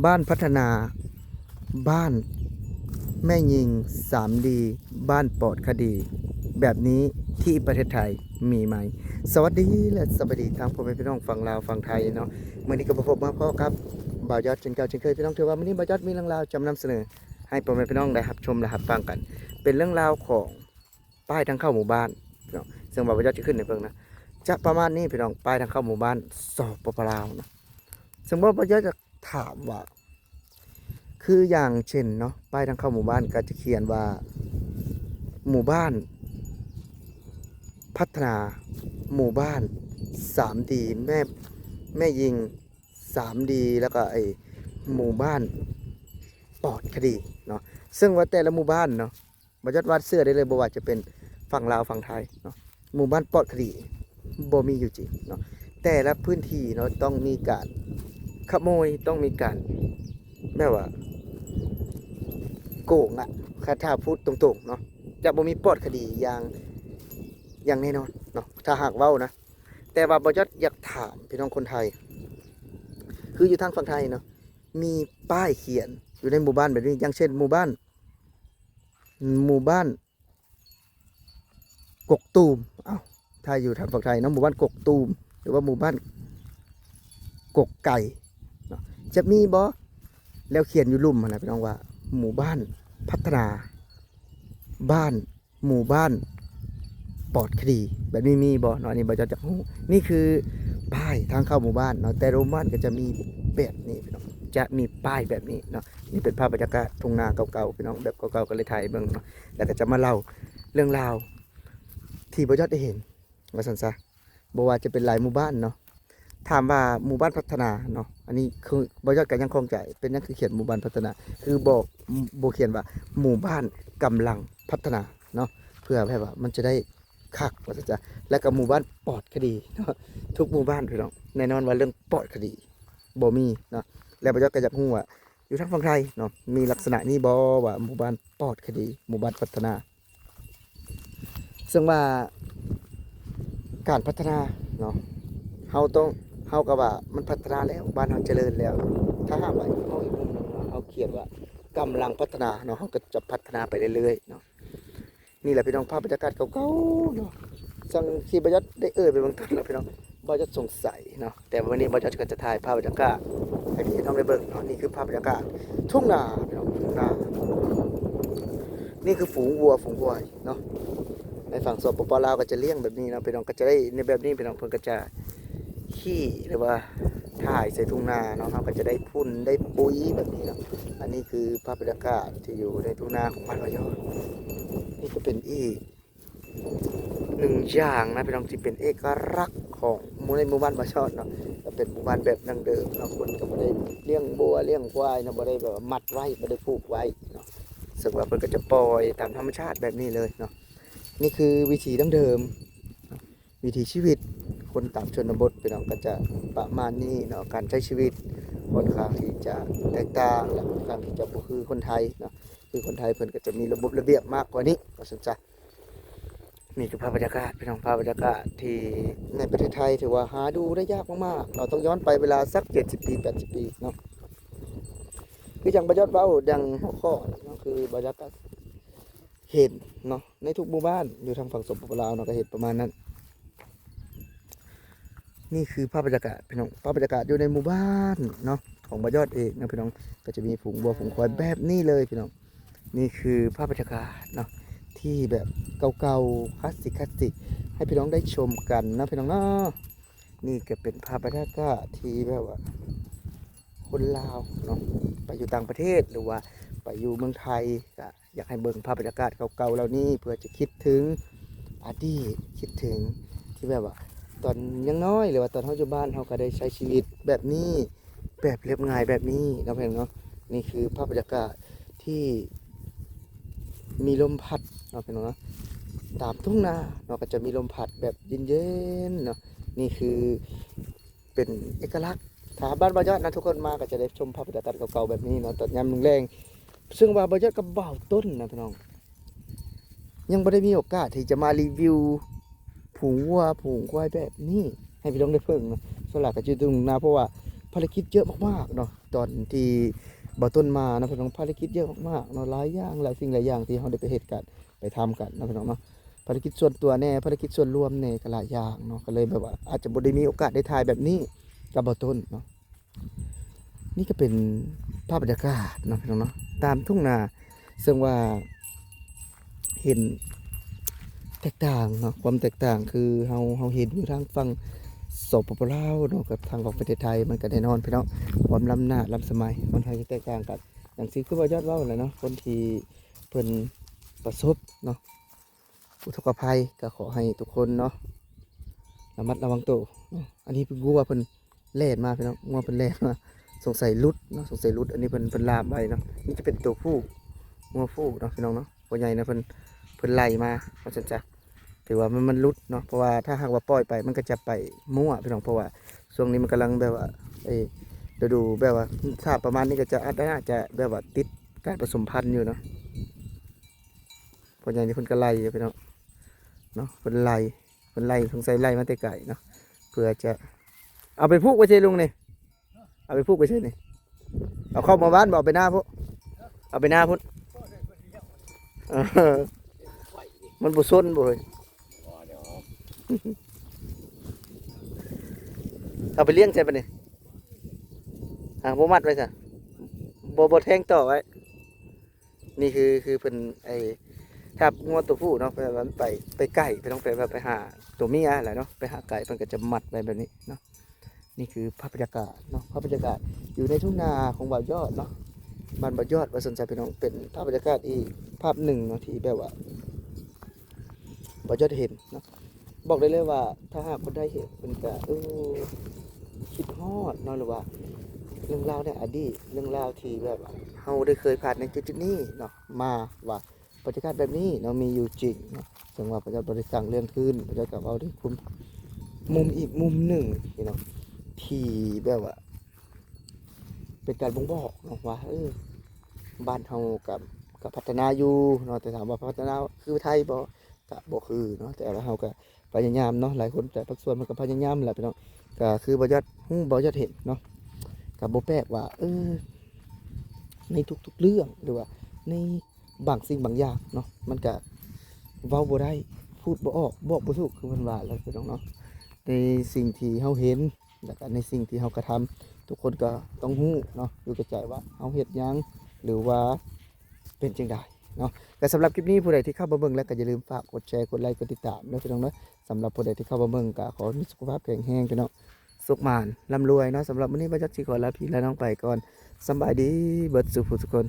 ບ້ານພັດທະນາ, ບ້ານແມ່ຍິງສາມດີ, ບ້ານປອດຄະດີ ແບບນີ້ທີ່ປະເທດໄທມີໄໝ? ສະຫວັດດີ ແລະ ສະບາຍດີທັງພໍ່ແມ່ພີ່ນ້ອງຝັ່ງລາວຝັ່ງໄທເນາະ. ມື້ນີ້ກໍມາພົບມາພໍ້ກັບບ່າວຍອດເຊັ່ນເກົ່າເຊັ່ນເຄີຍ ພີ່ນ້ອງ. ຖືວ່າມື້ນີ້ບ່າວຍອດມີເລື່ອງລາວຈະມານຳສະເໜີໃຫ້ພໍ່ແມ່ພີ່ນ້ອງໄດ້ຮັບຊົມ ແລະ ຮັບຟັງກັນ ເປັນເລື່ອງລາວຂອງ ປ້າຍທາງເຂົ້າໝູ່ບ້ານເນາະ, ເຊິ່ງວ່າບ່າວຍອດຈະຂຶ້ນໃຫ້ເບິ່ງນະ ຈະປະມານນີ້ພີ່ນ້ອງ, ປ້າຍທາງເຂົ້າໝູ່ບ້ານ ສປປ ລາວເນາະ. ເຊິ່ງວ່າບ່າວຍອດຈະຖາມວ່າ ຄືຢ່າງເຊັ່ນເນາະ ປ້າຍທາງເຂົ້າໝູ່ບ້ານກໍຈະຂຽນວ່າ ໝູ່ບ້ານພັດທະນາ, ໝູ່ບ້ານສາມດີ, ແມ່ ແມ່ຍິງສາມດີ ແລ້ວກໍໄອ້ໝູ່ບ້ານປອດຄະດີເນາະ. ເຊິ່ງວ່າແຕ່ລະໝູ່ບ້ານເນາະ ບ່າວຍອດວ່າເຊື່ອໄດ້ເລີຍ ບໍ່ວ່າຈະເປັນຝັ່ງລາວຝັ່ງໄທເນາະ, ໝູ່ບ້ານປອດຄະດີບໍ່ມີຢູ່ຈິງເນາະ. ແຕ່ລະພື້ນທີ່ເນາະ ຕ້ອງມີການຂະໂມຍ, ຕ້ອງມີການແບບວ່າໂກງອະ, ຄັນຖ້າພູດຕົງໆເນາະ ຈະບໍ່ມີປອດຄະດີຢ່າງ ຢ່າງແນ່ນອນເນາະ ຖ້າຫາກເວົ້ານະ. ແຕ່ວ່າບ່າວຍອດຢາກຖາມພີ່ນ້ອງຄົນໄທ ຄືຢູ່ທາງຝັ່ງໄທເນາະ ມີປ້າຍຂຽນຢູ່ໃນໝູ່ບ້ານແບບນີ້ ຢ່າງເຊັ່ນ ໝູ່ບ້ານ ໝູ່ບ້ານກົກຕູມ, ເອົ້າ ຖ້າຢູ່ທາງຝັ່ງໄທເນາະ ໝູ່ບ້ານກົກຕູມ ຫຼືວ່າໝູ່ບ້ານກົກໄກ່ເນາະ ຈະມີບໍ່? ແລ້ວຂຽນຢູ່ລຸ່ມຫັ້ນນະ ພີ່ນ້ອງ ວ່າ ໝູ່ບ້ານພັດທະນາ, ບ້ານ ໝູ່ບ້ານປອດຄະດີ ແບບນີ້ມີບໍ່ເນາະ? ອັນນີ້ບ່າວຍອດຢາກຮູ້. ນີ້ຄືປ້າຍທາງເຂົ້າໝູ່ບ້ານເນາະ, ແຕ່ລະໝູ່ບ້ານກໍຈະມີແບບນີ້ພີ່ນ້ອງ, ຈະມີປ້າຍແບບນີ້ເນາະ. ນີ້ເປັນພາບບັນຍາກາດທົ່ງນາເກົ່າໆ ພີ່ນ້ອງ, ແບບເກົ່າໆ ກໍເລີຍຖ່າຍໃຫ້ເບິ່ງເນາະ, ແລ້ວກໍຈະມາເລົ່າເລື່ອງລາວທີ່ບ່າວຍອດໄດ້ເຫັນ ວ່າຊັ້ນຊະ, ບໍ່ວ່າຈະເປັນຫຼາຍໝູ່ບ້ານເນາະ. ຖາມວ່າໝູ່ບ້ານພັດທະນາເນາະ, ອັນນີ້ຄືບ່າວຍອດກໍຍັງຂ້ອງໃຈ ເປັນຫຍັງຄືຂຽນໝູ່ບ້ານພັດທະນາ ຄືບໍ່ ບໍ່ຂຽນວ່າໝູ່ບ້ານກຳລັງພັດທະນາເນາະ, ເພື່ອແບບວ່າມັນຈະໄດ້ຄັກ ວ່າຊັ້ນຊະ. ແລ້ວກໍໝູ່ບ້ານປອດຄະດີເນາະ, ທຸກໝູ່ບ້ານພີ່ນ້ອງ ແນ່ນອນວ່າເລື່ອງປອດຄະດີບໍ່ມີເນາະ. ແລ້ວບ່າວຍອດກໍຢາກຮູ້ວ່າຢູ່ທາງຝັ່ງໄທເນາະ ມີລັກສະນະນີ້ບໍ່ ວ່າໝູ່ບ້ານປອດຄະດີ ໝູ່ບ້ານພັດທະນາ? ເຊິ່ງວ່າການພັດທະນາເນາະ ເຮົາຕ້ອງ ເຮົາກໍວ່າມັນພັດທະນາແລ້ວ ບ້ານເຮົາຈະເລີນແລ້ວ. ຖ້າຫາກວ່າເຮົາອີກມຸມໜຶ່ງເນາະ ເຮົາຂຽນວ່າກຳລັງພັດທະນາເນາະ ເຮົາກໍຈະພັດທະນາໄປເລື້ອຍໆເນາະ. ນີ້ແຫຼະພີ່ນ້ອງ ພາບບັນຍາກາດເກົ່າໆເນາະ, ເຊິ່ງທີ່ບ່າວຍອດໄດ້ເອີ່ຍໄປເບື້ອງຕົ້ນແລ້ວພີ່ນ້ອງ ບ່າວຍອດສົງໄສເນາະ. ແຕ່ວ່າມື້ນີ້ບ່າວຍອດກໍຈະຖ່າຍພາບບັນຍາກາດໃຫ້ພີ່ນ້ອງໄດ້ເບິ່ງເນາະ. ນີ້ຄືພາບບັນຍາກາດທົ່ງນາພີ່ນ້ອງ, ທົ່ງນາ. ນີ້ຄືຝູງວັວຝູງຄວາຍເນາະ, ໃນຝັ່ງ ສປປ ລາວ ກໍຈະລ້ຽງແບບນີ້ເນາະ ພີ່ນ້ອງ, ກໍຈະໄດ້ໃນແບບນີ້ພີ່ນ້ອງ, ເພິ່ນກໍຈະຂີ້ ຫຼືວ່າຖ່າຍໃສ່ທົ່ງນາເນາະ, ເຮົາກໍຈະໄດ້ຝຸ່ນໄດ້ປຸ໋ຍແບບນີ້ເນາະ. ອັນນີ້ຄືພາບບັນຍາກາດທີ່ຢູ່ໃນທົ່ງນາຂອງບ້ານບ່າວຍອດ. ນີ້ກໍເປັນອີກ ໜຶ່ງຢ່າງນະພີ່ນ້ອງ ທີ່ເປັນເອກະລັກຂອງໝູ່ ໃນໝູ່ບ້ານບ່າວຍອດເນາະ, ກໍເປັນໝູ່ບ້ານແບບດັ້ງເດີມເນາະ. ຄົນກໍບໍ່ໄດ້ລ້ຽງງົວລ້ຽງຄວາຍເນາະ, ບໍ່ໄດ້ແບບວ່າມັດໄວ້ ບໍ່ໄດ້ຜູກໄວ້ເນາະ, ເຊິ່ງວ່າເພິ່ນກໍຈະປ່ອຍຕາມທຳມະຊາດແບບນີ້ເລີຍເນາະ. ນີ້ຄືວິຖີດັ້ງເດີມ ວິຖີຊີວິດຄົນຕາມຊົນນະບົດ ພີ່ນ້ອງ, ກໍຈະປະມານນີ້ເນາະ. ການໃຊ້ຊີວິດຂ້ອນຂ້າງທີ່ຈະແຕກຕ່າງ ແລະ ຂ້ອນຂ້າງທີ່ຈະບໍ່ຄືຄົນໄທເນາະ, ຄືຄົນໄທເພິ່ນກໍຈະມີລະບົບລະບຽບມາກກວ່ານີ້ ວ່າຊັ້ນຊະ. ນີ້ຄືພາບບັນຍາກາດພີ່ນ້ອງ, ພາບບັນຍາກາດທີ່ໃນປະເທດໄທຖືວ່າຫາດູໄດ້ຍາກມາກໆ. ເຮົາຕ້ອງຍ້ອນໄປເວລາສັກເຈັດສິບປີ ແປດສິບປີເນາະ. ຄືຈັ່ງບ່າວຍອດເວົ້າດັ່ງຫົວຂໍ້ເນາະ, ຄືບ່າວຍອດກໍເຫັນເນາະ ໃນທຸກໝູ່ບ້ານຢູ່ທາງຝັ່ງ ສປປ ລາວເນາະ, ກໍເຫັນປະມານນັ້ນ. ນີ້ຄືພາບບັນຍາກາດພີ່ນ້ອງ, ພາບບັນຍາກາດຢູ່ໃນໝູ່ບ້ານເນາະ ຂອງບ່າວຍອດເອງເນາະພີ່ນ້ອງ, ກໍຈະມີຝູງວັວຝູງຄວາຍແບບນີ້ເລີຍພີ່ນ້ອງ. ນີ້ຄືພາບບັນຍາກາດເນາະ ທີ່ແບບເກົ່າໆ ຄລາສສິກໆ ໃຫ້ພີ່ນ້ອງໄດ້ຊົມກັນເນາະພີ່ນ້ອງເນາະ. ນີ້ກໍເປັນພາບບັນຍາກາດທີ່ແບບວ່າຄົນລາວເນາະ ໄປຢູ່ຕ່າງປະເທດ ຫຼືວ່າໄປຢູ່ເມືອງໄທ ກໍຢາກໃຫ້ເບິ່ງພາບບັນຍາກາດເກົ່າໆເຫຼົ່ານີ້ ເພື່ອຈະຄິດເຖິງອະດີດ ຄິດເຖິງທີ່ແບບວ່າຕອນຍັງນ້ອຍ ຫຼືວ່າຕອນເຮົາຢູ່ບ້ານ ເຮົາກໍໄດ້ໃຊ້ຊີວິດແບບນີ້ ແບບລຽບງ່າຍແບບນີ້ເນາະພີ່ນ້ອງເນາະ. ນີ້ຄືພາບບັນຍາກາດທີ່ມີລົມພັດເນາະພີ່ນ້ອງເນາະ, ຕາມທົ່ງນາເນາະ ກໍຈະມີລົມພັດແບບເຢັນໆເນາະ. ນີ້ຄືເປັນເອກະລັກ ຖ້າບ້ານບ່າວຍອດນະ ທຸກຄົນມາກໍຈະໄດ້ຊົມພາບບັນຍາກາດເກົ່າໆແບບນີ້ເນາະ ຕອນຍາມແລງໆ. ເຊິ່ງວ່າບ່າວຍອດກັບບ່າວຕົ້ນນະພີ່ນ້ອງ ຍັງບໍ່ໄດ້ມີໂອກາດທີ່ຈະມາຣີວິວ ຝູງວັວຝູງຄວາຍແບບນີ້ໃຫ້ພີ່ນ້ອງໄດ້ເບິ່ງເນາະ. ສ່ວນຫຼາຍກໍຢູ່ທົ່ງນາ ເພາະວ່າ ພາລະກິດເຍອະມາກໆເນາະ ຕອນທີ່ບ່າວຕົ້ນມາເນາະພີ່ນ້ອງ ພາລະກິດເຍອະມາກໆເນາະ ຫຼາຍຢ່າງ ຫຼາຍສິ່ງຫຼາຍຢ່າງທີ່ເຮົາໄດ້ໄປເຮັດກັນ ໄປທຳກັນເນາະພີ່ນ້ອງເນາະ ພາລະກິດສ່ວນຕົວແດ່ ພາລະກິດສ່ວນລວມແດ່ ກໍຫຼາຍຢ່າງເນາະ ກໍເລີຍແບບວ່າອາດຈະບໍ່ໄດ້ມີໂອກາດໄດ້ຖ່າຍແບບນີ້ກັບບ່າວຕົ້ນເນາະ. ນີ້ກໍເປັນພາບບັນຍາກາດເນາະພີ່ນ້ອງເນາະ ຕາມທົ່ງນາ ເຊິ່ງວ່າເຫັນແຕກຕ່າງເນາະ ຄວາມແຕກຕ່າງຄືເຮົາ ເຮົາເຫັນຢູ່ທາງຝັ່ງ ສປປ ລາວເນາະ ກັບທາງຝັ່ງປະເທດໄທ ມັນກໍແນ່ນອນພີ່ນ້ອງ ຄວາມລ້ຳໜ້າລ້ຳສະໄໝ ມັນກໍຈະແຕກຕ່າງກັນ ຢ່າງທີ່ຄືວ່າຍອດເວົ້າແຫຼະເນາະ ຄົນທີ່ເພິ່ນປະສົບເນາະ ອຸທົກກະໄພ ກໍຂໍໃຫ້ທຸກຄົນເນາະ ລະມັດລະວັງໂຕເນາະ. ອັນນີ້ເປັນງົວເພິ່ນແລ່ນມາພີ່ນ້ອງ ງົວເພິ່ນແລ່ນມາ ສົງໄສຫຼຸດເນາະ ສົງໄສຫຼຸດ ອັນນີ້ເພິ່ນ ເພິ່ນລ່າມໄວ້ເນາະ. ນີ້ຈະເປັນໂຕຜູ້ ງົວຜູ້ເນາະພີ່ນ້ອງເນາະ ພໍ່ໃຫຍ່ນະ ເພິ່ນ ເພິ່ນໄລ່ມາວ່າຊັ້ນຊະ ຖືວ່າມັນ ມັນຫຼຸດເນາະ ເພາະວ່າຖ້າຫາກວ່າປ່ອຍໄປ ມັນກໍຈະໄປມົ້ວພີ່ນ້ອງ ເພາະວ່າຊ່ວງນີ້ມັນກຳລັງແບບວ່າ ເອີ ລະດູແບບວ່າ ຖ້າປະມານນີ້ກໍຈະ ອາດ ອາດຈະແບບວ່າຕິດການປະສົມພັນຢູ່ເນາະ. ພໍ່ໃຫຍ່ນີ້ເພິ່ນກໍໄລ່ຢູ່ພີ່ນ້ອງເນາະ ເພິ່ນໄລ່ ເພິ່ນໄລ່ ສົງໄສໄລ່ມາແຕ່ໄກເນາະ ເພື່ອຈະ ເອົາໄປຜູກໄວ້ໃສລຸງນີ້ ເອົາໄປຜູກໄວ້ໃສນີ້ ເອົາເຂົ້າເມືອບ້ານບໍ່ ເອົາໄປນາພຸ້ນ ເອົາໄປນາພຸ້ນ ເອີ ມັນບໍ່ຊົນບໍ່ເຮີ້ຍ ເອົາໄປລ້ຽງໃສບາດນີ້ ຫາບໍ່ມັດໄວ້ຊະ ບໍ່ ບໍ່ແທງຕໍ່ໄວ້. ນີ້ຄື ຄືເພິ່ນ ໄອ້ ຖ້າງົວຕົວຜູ້ເນາະ ແປວ່າມັນໄປ ໄປໄກ ໄປ ຕ້ອງໄປແບບໄປຫາຕົວເມຍຫັ້ນແຫຼະເນາະ ໄປຫາໄກ ເພິ່ນກໍຈະມັດໄວ້ແບບນີ້ເນາະ. ນີ້ຄືພາບບັນຍາກາດເນາະ ພາບບັນຍາກາດຢູ່ໃນທົ່ງນາຂອງບ່າວຍອດເນາະ ບ້ານບ່າວຍອດວ່າຊັ້ນຊະພີ່ນ້ອງ ເປັນພາບບັນຍາກາດອີກພາບໜຶ່ງເນາະ ທີ່ແບບວ່າບ່າວຍອດເຫັນເນາະ. ບອກໄດ້ເລີຍວ່າ ຖ້າຫາກຄົນໄທເຫັນ ເພິ່ນກະ ເອີ ຄິດຮອດເນາະ ຫຼືວ່າເລື່ອງລາວໃນອະດີດ ເລື່ອງລາວທີ່ແບບວ່າເຮົາໄດ້ເຄີຍຜ່ານໃນຈຸດໆນີ້ເນາະ ມາວ່າບັນຍາກາດແບບນີ້ເນາະ ມີຢູ່ຈິງເນາະ. ເຊິ່ງວ່າພະເຈົ້າບໍ່ໄດ້ສ້າງເລື່ອງຂຶ້ນ ພະເຈົ້າກໍເວົ້າໃນຄຸມ ມຸມອີກມຸມໜຶ່ງພີ່ນ້ອງ ທີ່ແບບວ່າເປັນການບົ່ງບອກເນາະວ່າ ເອີ ບ້ານເຮົາກໍ ກໍພັດທະນາຢູ່ເນາະ ແຕ່ຖາມວ່າພັດທະນາຄືໄທບໍ່? ກະບໍ່ຄືເນາະ ແຕ່ວ່າເຮົາກະພະຍາຍາມເນາະ ຫຼາຍຄົນຫຼາຍພາກສ່ວນເພິ່ນກະພະຍາຍາມແຫຼະພີ່ນ້ອງ. ກະຄືບ່າວຍອດຮູ້ ບ່າວຍອດເຫັນເນາະ ກະບໍ່ແປກວ່າ ເອີ ໃນທຸກໆເລື່ອງ ຫຼືວ່າໃນບາງສິ່ງບາງຢ່າງເນາະ ມັນກະເວົ້າບໍ່ໄດ້ ພູດບໍ່ອອກ ບອກບໍ່ຖືກ ຄືເພິ່ນວ່າແຫຼະພີ່ນ້ອງເນາະ. ໃນສິ່ງທີ່ເຮົາເຫັນ ແລ້ວກະໃນສິ່ງທີ່ເຮົາກະທຳ ທຸກຄົນກໍຕ້ອງຮູ້ເນາະ ຢູ່ແກ່ໃຈວ່າເຮົາເຮັດຫຍັງ ຫຼືວ່າເປັນຈັ່ງໃດເນາະ. ແລະ ສຳລັບຄລິບນີ້ ຜູ້ໃດທີ່ເຂົ້າມາເບິ່ງແລ້ວກໍຢ່າລືມຝາກກົດແຊ ກົດໄລ ກົດຕິດຕາມເນາະພີ່ນ້ອງເນາະ. ສຳລັບຜູ້ໃດທີ່ເຂົ້າມາເບິ່ງກໍຂໍໃຫ້ມີສຸຂະພາບແຂງແຮງພີ່ນ້ອງ ໂຊກໝານ ລ່ຳລວຍເນາະ. ສຳລັບມື້ນີ້ ບ່າວຈັດຊິຂໍລາພີ່ລານ້ອງໄປກ່ອນ. ສຳບາຍດີເບິດສູ່ຜູ້ສູ່ຄົນ.